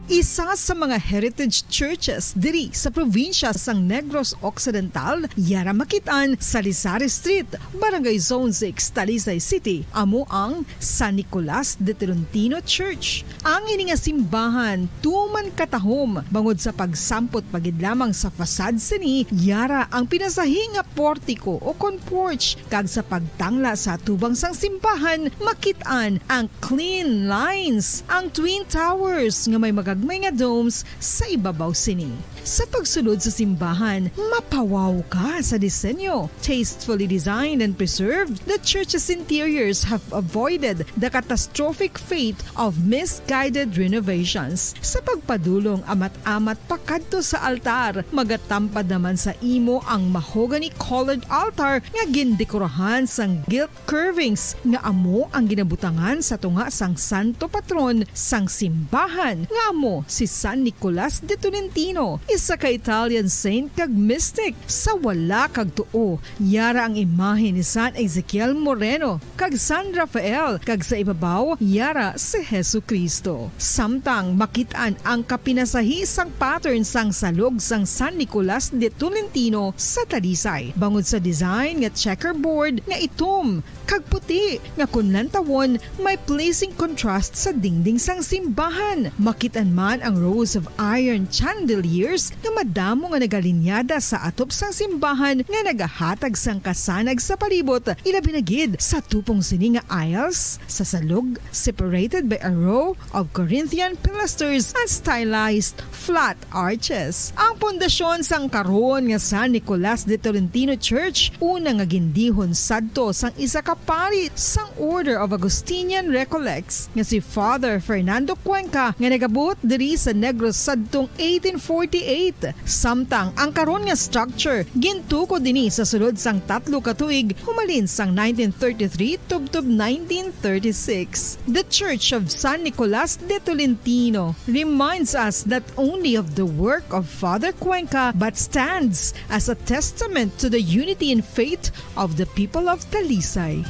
Isa sa mga heritage churches diri sa probinsya sang Negros Occidental, yara makit-an sa Lisari Street, Barangay Zone six, Talisay City, amo ang San Nicolas de Tolentino Church. Ang ini nga simbahan tuman katahom bangod sa pagsampot pa gid lamang sa facade sini, yara ang pinasahi nga portiko o kon porch, kag sa pagtangla sa atubang sang simbahan, makit-an ang clean lines, ang twin towers nga may magagmay nga domes sa ibabaw sini. Sa pagsulod sa simbahan, mapawaw ka sa disenyo. Tastefully designed and preserved, the church's interiors have avoided the catastrophic fate of misguided renovations. Sa pagpadulong amat-amat pakadto sa altar, magatampad naman sa imo ang mahogany-colored altar nga gindekorahan sang gilt curvings nga amo ang ginabutangan sa tunga sang santo patron sang simbahan, nga amo si San Nicolas de Tolentino, isa ka Italian saint kag mystic. Sa wala kag tuo, yara ang imahe ni San Ezekiel Moreno kag San Rafael, kag sa ibabaw, yara si Jesu-Cristo. Samtang makit-an ang kapinasahi sang pattern sang salog sang San Nicolas de Tolentino sa Talisay, bangod sa design nga checkerboard nga itom kag puti nga kon lantawon may pleasing contrast sa dingding sang simbahan. Makit-an man ang rows of iron chandeliers nga madamo nga nagalinyada sa atop sang simbahan nga nagahatag sang kasanag sa palibot, ilabi na gid sa tupong sini nga aisles sa salog, separated by a row of Corinthian pilasters and stylized flat arches. Ang pundasyon sang karon nga San Nicolas de Tolentino Church, una nga gindihon sadto sang isa ka pari sang Order of Augustinian Recollects nga si Father Fernando Cuenca, nga nagabuot diri sa Negros sadtong eighteen forty-eight. Samtang ang karon nga structure gintukod ini sa sulod sang tatlo ka tuig, humalin sang nineteen thirty-three tubtob nineteen thirty-six. The Church of San Nicolas de Tolentino reminds us not only of the work of Father Cuenca, but stands as a testament to the unity in faith of the people of Talisay.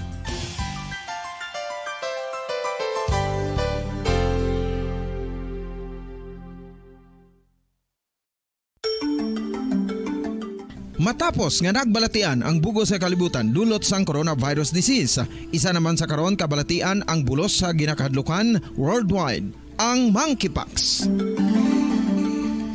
Matapos nga nagbalatian ang bug-os nga kalibutan dulot sang coronavirus disease, isa naman sa karon kabalatian ang bulos sa ginakahadlukan worldwide, ang monkeypox.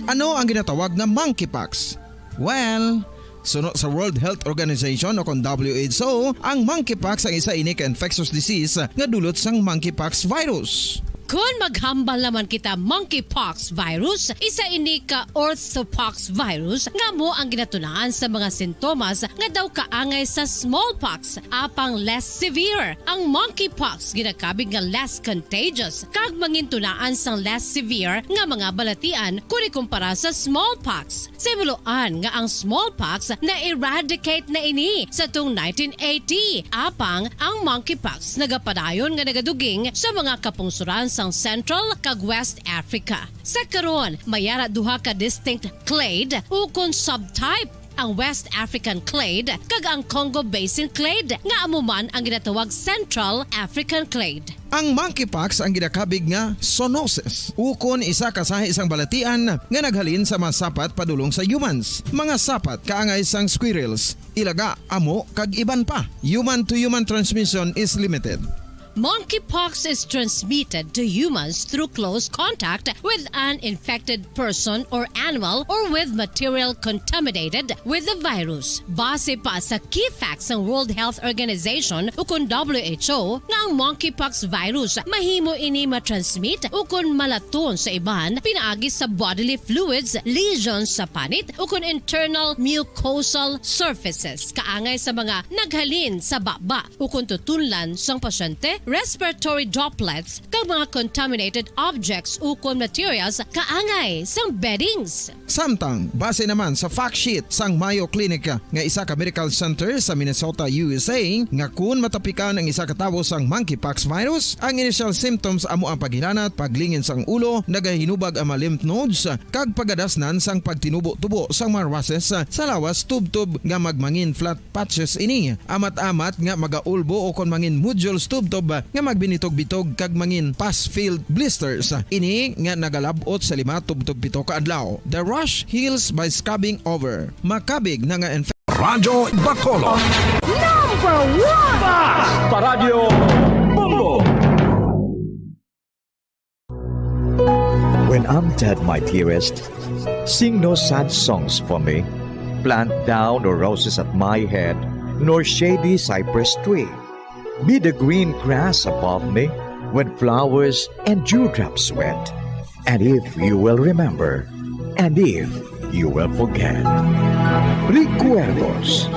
Ano ang ginatawag nga monkeypox? Well, suno sa World Health Organization o kon W H O, ang monkeypox ang isa ini ka infectious disease nga dulot sang monkeypox virus. Kon maghambal naman kita monkeypox virus, isa ini ka orthopox virus nga amo ang ginatunaan sa mga sintomas nga daw kaangay sa smallpox, apang less severe. Ang monkeypox ginakabig nga less contagious kag mangintunaan sang less severe nga mga balatian kon ikumpara sa smallpox. Sa himuloan nga ang smallpox na-eradicate na ini sa tung nineteen eighty, apang ang monkeypox nagapadayon nga nagaduging sa mga kapungsoran sang Central kag West Africa. Sa karon, may ara duha ka distinct clade ukon subtype, ang West African clade kag ang Congo Basin clade, nga amo man ang ginatawag Central African clade. Ang monkeypox ang ginakabig nga zoonosis, ukon isa ka sahi sang balatian nga naghalin sa mga sapat padulong sa humans. Mga sapat kaangay sang squirrels, ilaga, amo, kag iban pa. Human-to-human transmission is limited. Monkeypox is transmitted to humans through close contact with an infected person or animal or with material contaminated with the virus. Base pa sa key facts sang World Health Organization ukon W H O nga ang monkeypox virus mahimo ini matransmit ukon malaton sa iban pinaagi sa bodily fluids, lesions sa panit ukon internal mucosal surfaces kaangay sa mga naghalin sa baba ukon tutunlan sang pasyente, respiratory droplets, kag mga contaminated objects ukon materials kaangay sang beddings. Samtang, base naman sa fact sheet sang Mayo Clinic nga isa ka medical center sa Minnesota, U S A, nga kun matapikan ang isa ka tawo sang monkeypox virus, ang initial symptoms amo ang paghilanat, paglingin sang ulo, nagahinubag ang mga lymph nodes, kag pagadasnan sang pagtinubo-tubo sang mga rushes sa lawas tubtob nga magmangin flat patches ini, amat-amat nga magaulbo o kon mangin nodules tubtob nga magbinitog-bitog kag mangin pus-filled blisters. Ini nga nagalab-ot sa lima tubtob pito ka adlaw. The rash heals by scrubbing over. Makabig na nga infection. Radyo Bacolod. Number one! Basta Radyo Bombo! When I'm dead, my dearest, sing no sad songs for me. Plant thou no roses at my head, nor shady cypress tree. Be the green grass above me when flowers and dewdrops wet. And if you will remember, and if you will forget. Recuerdos,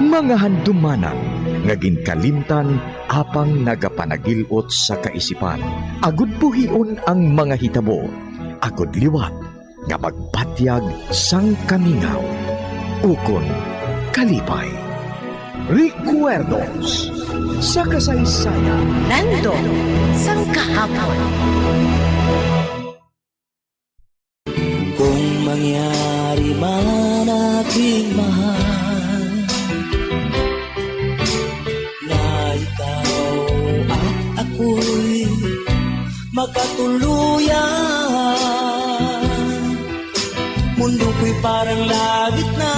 mga handumanan nga ginkalimtan apang nagapanagil-ot sa kaisipan. Agud buhion ang mga hitabo, agud liwat nga magpatyag sang kamingaw ukon kalipay. Recuerdos sa kasaysayan. Nando sang kahapon. Kung mangyari man, aking mahal, na ikaw at ako'y magkatuluyan. Mundo ko'y parang langit na,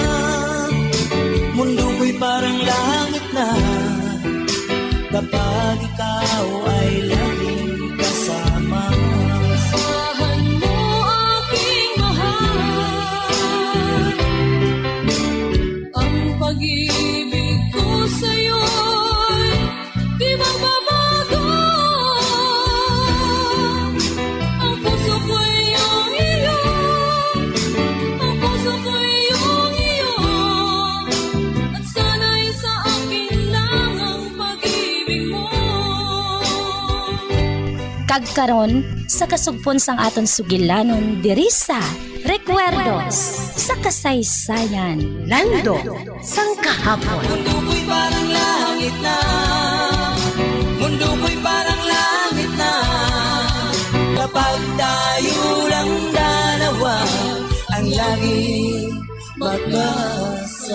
mundo ko'y parang langit na, kapag ikaw ay laging kasama. Asahan mo, aking mahal, ang pag-ibig ko sa'yo'y di magbabago. Ang puso ko'y iyong iyo, ang puso ko'y iyong iyo, at sana'y sa akin lang ang pag-ibig mo. Kag karon, sa kasugpon sang aton sugilanon diri sa Recuerdos sa Kasaysayan, Nando sang Kahapon. Mundo ko'y parang langit na, mundo ko'y parang langit na, kapag tayo lang dalawa ang laging magkasama.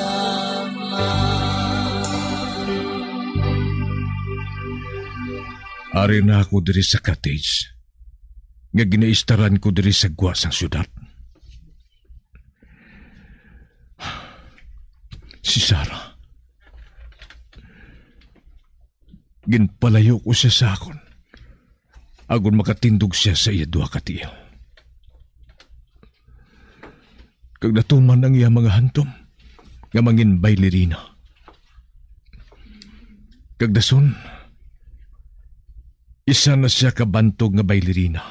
Ari na ako diri sa cottage nga ginaistaran ko diri sa gwa sang syudad. Si Sarah, ginpalayo ko siya sa akon, agod makatindog siya sa iya duha ka tiil. Kag natuman ang iya mga handom nga mangin bailerina. Kag dason, isa na siya ka bantog nga bailerina.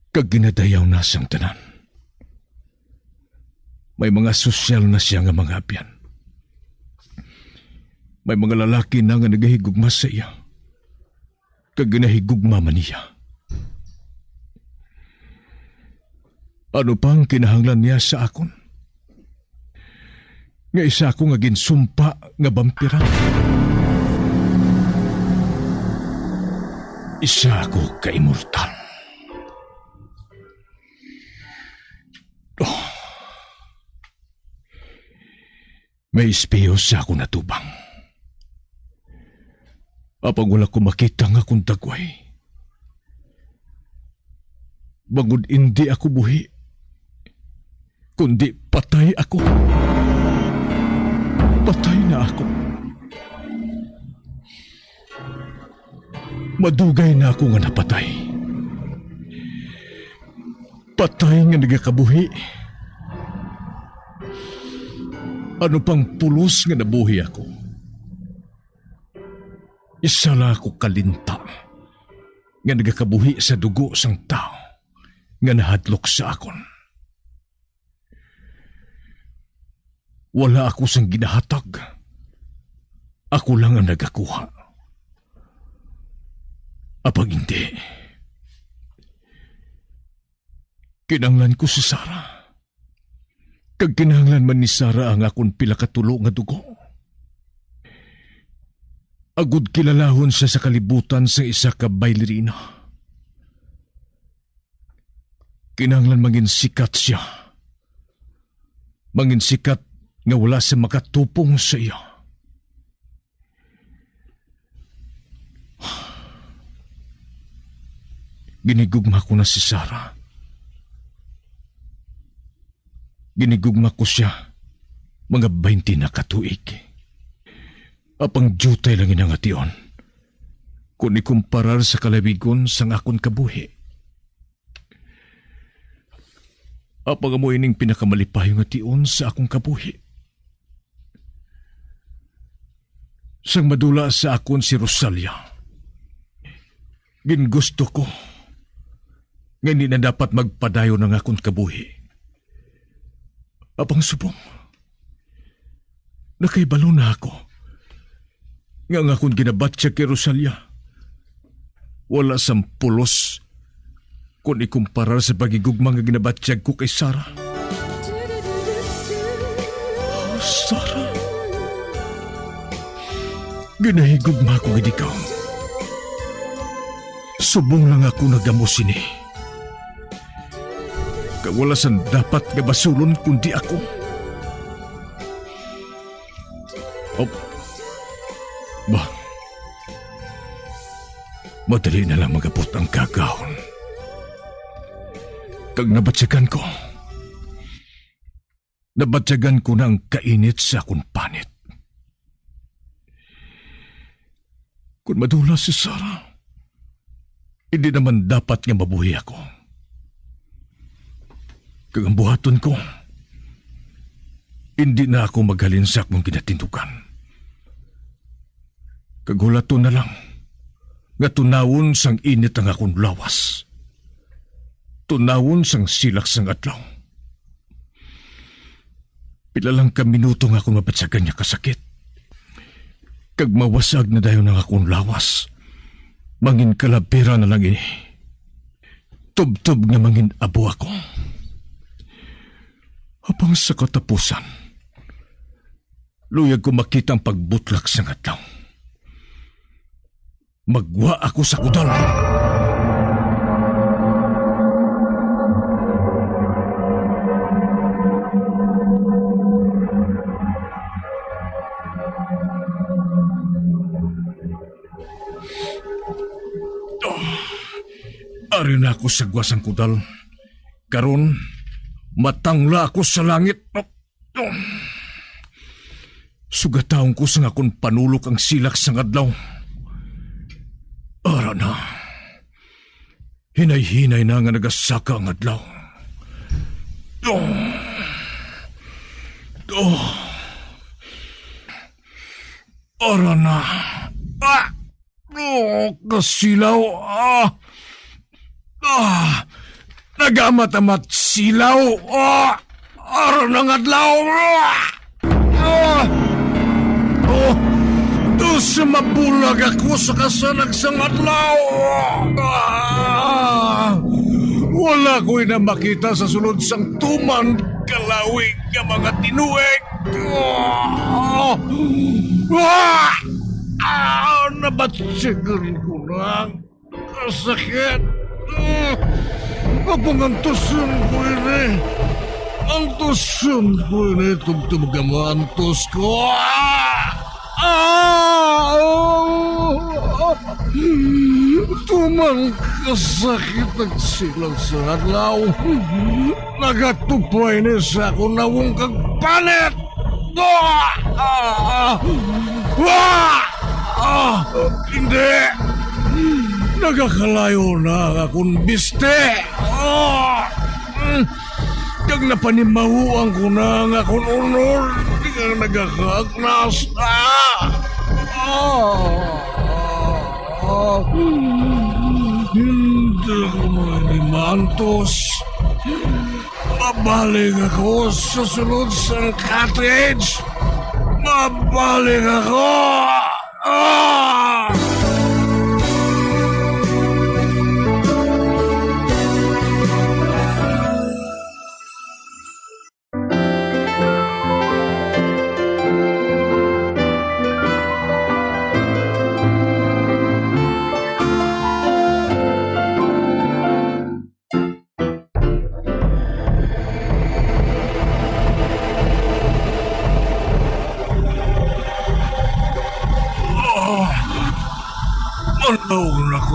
Kag ginadayaw na sang tanan. May mga sosyal na siya nga mga abyan. May mga lalaki na nga nagahigugma sa iya, kag ginahigugma man niya. Ano pa ang kinahanglan niya sa akon? Nga isa ako nga ginsumpa nga bampiran. Isa ako ka imortal. Oh. May espeho sa akon atubang. Apang wala ko makita nga akon dagway. Bangod indi ako buhi, kundi patay ako. Patay na ako. Madugay na ako nga napatay. Patay nga nagakabuhi. Ano pang pulos nga nabuhi ako? Isa la ako kalinta nga nagakabuhi sa dugo sang tawo nga nahadlok sa akon. Wala ako sang ginahatag. Ako lang ang nagakuha. Apang indi. Kinahanglan ko si Sarah. Kag kinahanglan man ni Sarah ang akon pila ka tulo nga dugo. Agud kilalahon siya sa kalibutan sa isa ka bailerina. Kinahanglan mangin sikat siya. Mangin sikat nga wala siya makatupong sa iya. Ginhigugma ko na si Sarah. Ginhigugma ko sia mga baynte na ka tuig. Apang diutay lang ini nga tion kon ikumparar sa kalabigon sang akon kabuhi. Apang amo ining pinakamalipayon nga tion sa akon kabuhi. Sang madula sa akon si Rosalia, gingusto ko nga hindi na dapat magpadayon ang akon kabuhi. Apang subong, nakahibalo na ako nga ang akon ginabatyag kay Rosalia wala sang pulos kon ikumparar sa paghigugma nga ginabatyag ko kay Sarah. Oh, Sarah, ginahigugma ko gid ikaw. Subong lang ako nagamo sini. Kag wala sang dapat nga basulon kundi ako. Oh, ba, madali na lang mag-abot ang kaagahon. Kag nabatyagan ko, nabatyagan ko na ang kainit sa akon panit. Kon madula si Sarah, hindi naman dapat nga mabuhi ako. Kag ang buhaton ko, hindi na ako maghalin sa akon ginatindugan. Kag hulaton na lang nga tunawon sang init ang akon lawas, tunawon sang silak sang adlaw. Pila lang ka minuto nga akon mabatyagan niya kasakit, kag mawasag na dayon ang akon lawas. Mangin kalabira na lang ini. Tubtob nga mangin abo ako. Apang sa katapusan, luyag ko makita ang pagbutlak sang adlaw. Maggwa ako sa kudal. Ah, ari na ako sa gwa sang kudal. Karon, matangla ako sa langit. Sugatahon ko sang akon panulok ang silak sang adlaw. Ara na. Hinay-hinay na nga nagasaka ang adlaw. Oh. Oh. Ara na. Ah! Oh, kasilaw. Ah! Ah! Nagamat-amat silaw. Ah! Aron ang adlaw. Ah! Ah! Oh! Dos mabulag ako sa kasanag sang adlaw. Ah! Wala ko'y na makita sa sulod sang tuman kalawig nga mga tinuig. Ah! Ah! Ah! Nabatsigan ko na. Kasakit. Ah! Apang antuson ko ini. Antuson ko ini, tubtob nga maantos ko. Ah! Ah! Tuman kasakit ang silaw sa adlaw. Nagatupay ni sa akon nawong kag panit. Ah! Ah! Ah! Ah! Ah! Hindi! Nagakalayo na ang akon biste. Ah! Mm. Kag napanimahuan ko na ang akon unod nga nagakaagnas. Ah! Ah! Ah! Hindi ko magalimantos. Mabalik ako sa sulod sang cottage. Mabalik ako. Ah! Ah,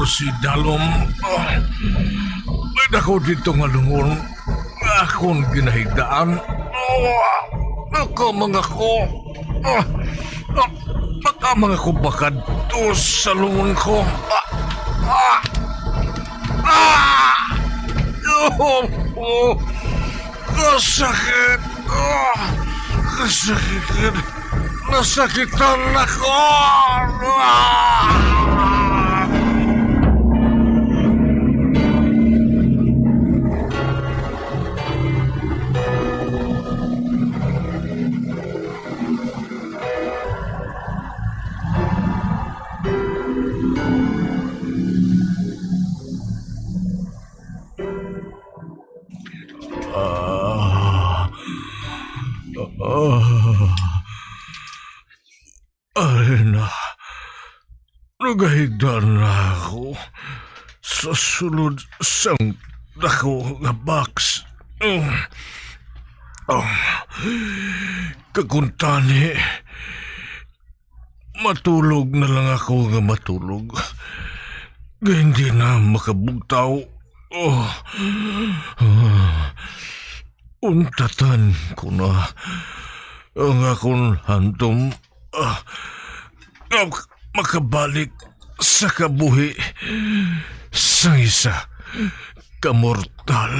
si Dalom. Ah, may dako dito nga lungon nga akon ginahigdaan. Ah, nakamang ako. Ah, ah, nakamang ako bakad to sa lungon ko. Ah, ah, ah! Oh, oh, kasakit! Ah, kasakit! Nasakitan ako! Ah! Ah. Ah. Ay na, nagahigda na ako sa sulod sang dako nga box. Mm. Ah, kakuntani, matulog na lang ako nga matulog, nga hindi na makabugtaw. Oh. Ah. Untatan ko na ang akon handom, ah, nga makabalik sa kabuhi sang isa ka mortal.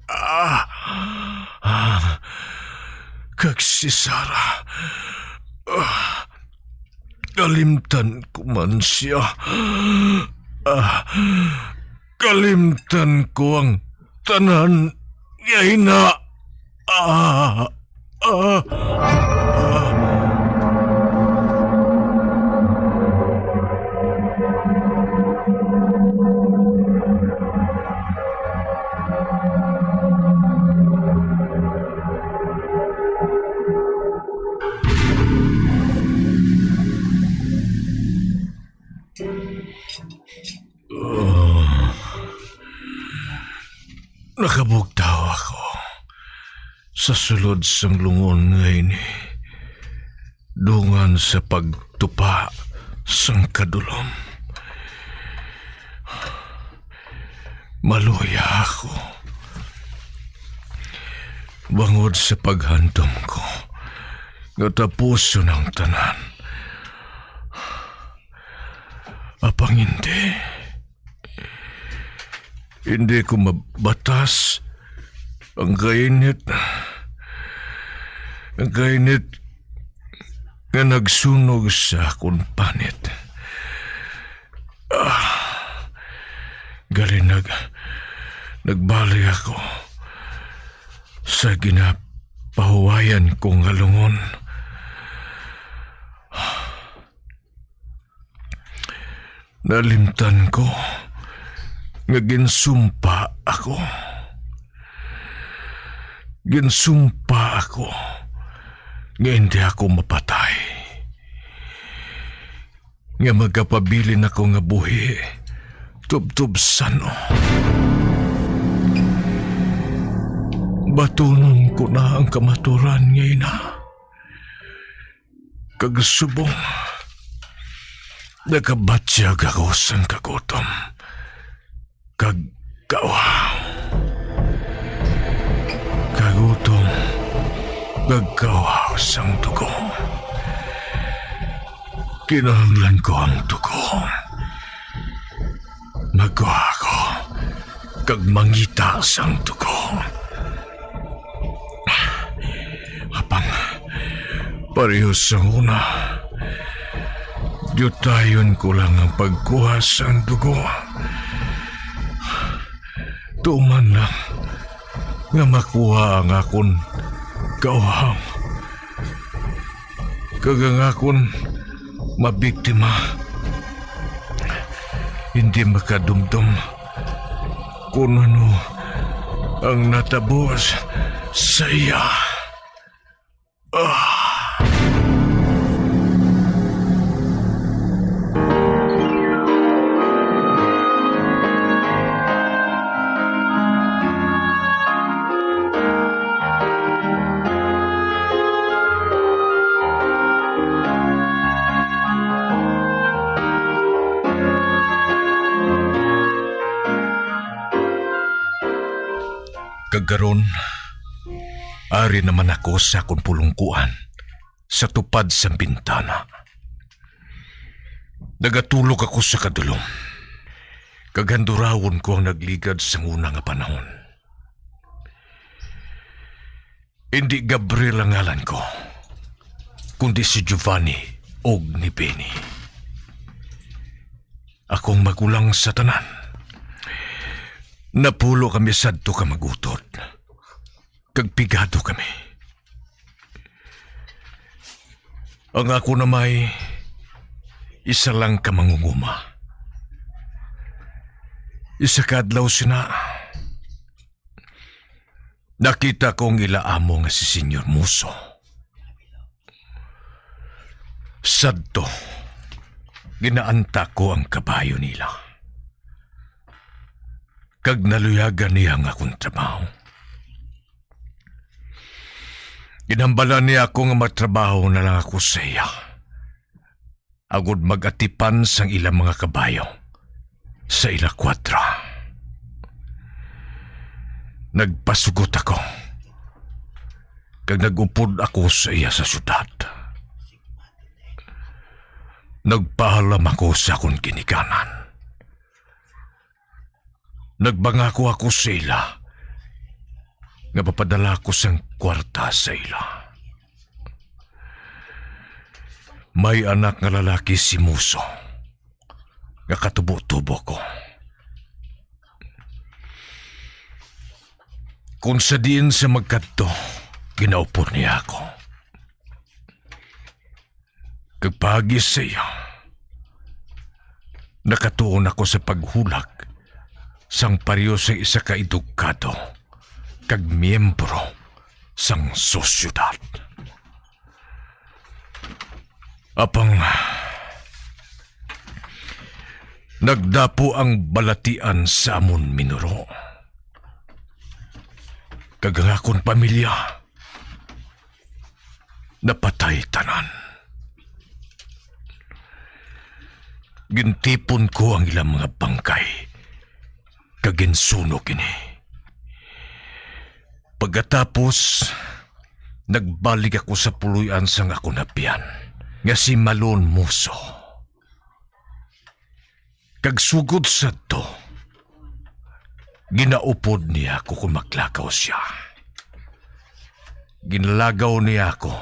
Ah, ah, kag si Sarah, ah, kalimtan ko man siya. Ah, kalimtan ko ang tanan nga ina. Ah, ah, ah. Ah. Nakabugtaw ako sa sulod sang lungon nga ini, dungan sa pagtupa sang kadulom. Maluya ako bangod sa paghandom ko nga tapuson ang tanan. Apang hindi. Hindi ko mabatas ang kainit. Ang kainit nga nagsunog sa akon panit. Ah, gali nag-, nagbalik ako sa ginapahuwayan ko nga lungon. Nalimtan ko nga ginsumpa ako. Ginsumpa ako nga hindi ako mapatay, nga magapabilin ako nga buhi tubtob san-o. Batunon ko na ang kamaturan nga ina. Kag subong nakabatyag ako sang kagutom kag kauhaw. Kagutom kag kauhaw sang dugo. Kinahanglan ko ang dugo. Magkuha ako kag mangita sang dugo. Apang pareho sa una, diyutayon ko lang ang pagkuha sang dugo. Tuman lang nga makuha ang akon kauhaw kag ang akon mabiktima hindi makadumdom kon ano ang natabo sa iya. Ah. Karon, ari naman ako sa akon pulungkuan, sa tupad sang bintana. Nagatulog ako sa kadulom, kag handurawon ko ang nagligad sang una nga panahon. Indi Gabriel ang ngalan ko, kundi si Giovanni og ni Benny. Akong magulang sa tanan. Napulo kami sadto ka magutod, kag pigado kami. Ang ako na may isa lang ka mangunguma. Isa ka adlaw sina, nakita ko ang ila amo nga si Senyor Muso. Sadto, ginaanta ko ang kabayo nila, kag naluyagan niya ang akon trabaho. Ginhambalan niya ako nga magtrabaho na lang ako sa iya, agod mag-atipan sang ilang mga kabayo sa ila kwadra. Nagpasugot ako, kag nag-upod ako sa iya sa syudad. Nagpaalam ako sa akon ginikanan. Nagbangako ako sa ila nga papadala ko sang kwarta sa ila. May anak nga lalaki si Muso, nga katubo-tubo ko. Kung sa diin sa magkadto, ginaupod niya ako. Kag paagi sa iya, nakatuon ako sa paghulag sang paryo sa isa ka edukado kag miyembro sang sosyedad. Apang nagdapo ang balatian sa amon minuro, kag ang akon pamilya napatay tanan. Gintipon ko ang ilang mga bangkay kag ginsunog ini. Pagkatapos, nagbalik ako sa puloy-an sang akon abyan, nga si Malon Muso. Kag sugod sadto, ginaupod niya ako kon maglagaw sia. Ginlagaw niya ako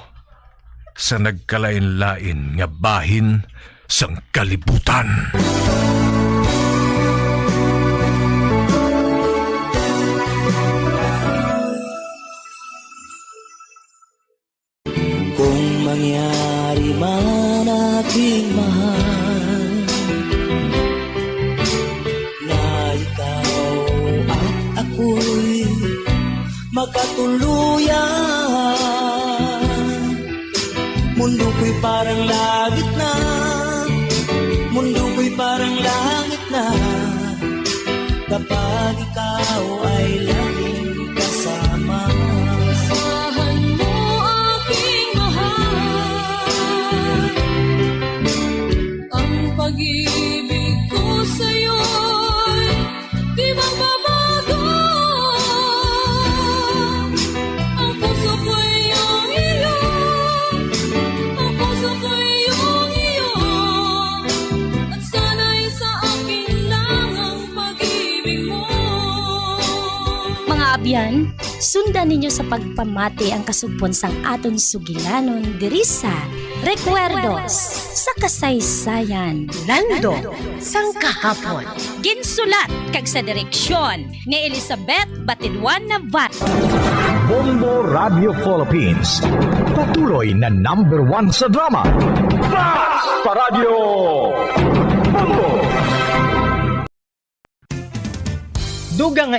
sa nagkalain-lain nga bahin sang kalibutan. Kung mangyari man, aking mahal, na ikaw at ako'y magkatuluyan, mundo ko'y parang langit na, mundo ko'y parang langit na. Kapag ikaw ay laging kasama. Asahan mo, aking mahal, ang pag-ibig ko sa'yo'y di magbabago. Ang puso ko'y iyong iyo, ang puso ko'y iyong iyo, at sana'y sa akin lang ang pag-ibig mo. Mga abyan, sundan ninyo sa pagpamati ang kasugpon sang aton sugilanon diri sa Recuerdos sa Kasaysayan. Nando sang Kahapon. Ginsulat kag sa direksyon ni Elizabeth Batidwan Navarro. Bombo Radio Philippines, patuloy na number one sa drama. Basta Radyo Bombo! Dugang nga